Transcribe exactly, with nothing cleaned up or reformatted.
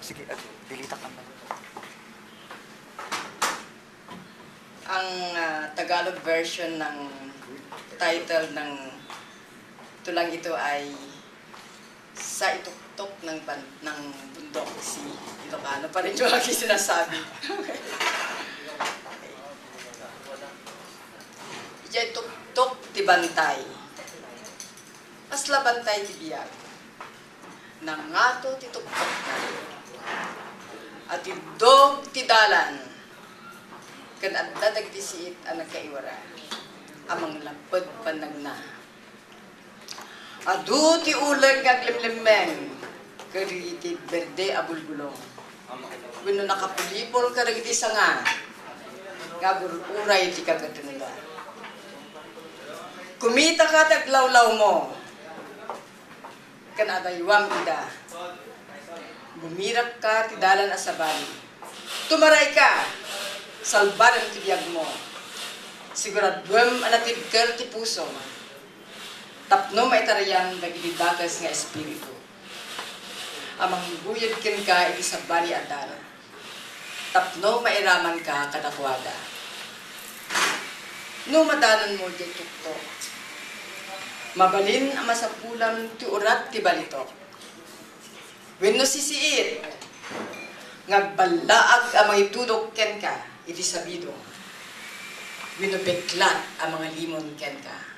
Sige, ate, dilitak ang Ang, ah, Tagalog version ng title ng tulang ito ay Sa Ituktok ng Ban-, ng Bundok. Si Ilocano pa rin yung aking sinasabi. Idiay tuktok ti bantay. Kasla bantay ti biag. Nangato ti tuktok. Atiddog ti dalan. Ken adda dagiti siit a nagkaiwara a manglaped pannagna. Adu ti uleg nga aglemlemmeng kadagiti berde a bulbulong wenno nakapulipol kadagiti sanga nga agur-uray ti kagatengda. Kumitaka ti aglawlawmo ken adaywam ida. Bumirakka ti dalan a sabali. Tumarayka! Salbaem ti biagmo. Siguraduem a natibker ti pusom tapno maitarayan dagiti dakes nga espiritu a mangguyod kenka iti sabali a dalan tapno mairamanka kadakuada. No madanonmo diay tuktok, mabalin a masapulam ti urat ti balitok wenno sisiit nga agballaag a mangitudok kenka iti sabidong wenno peklat a mangalimon kenka.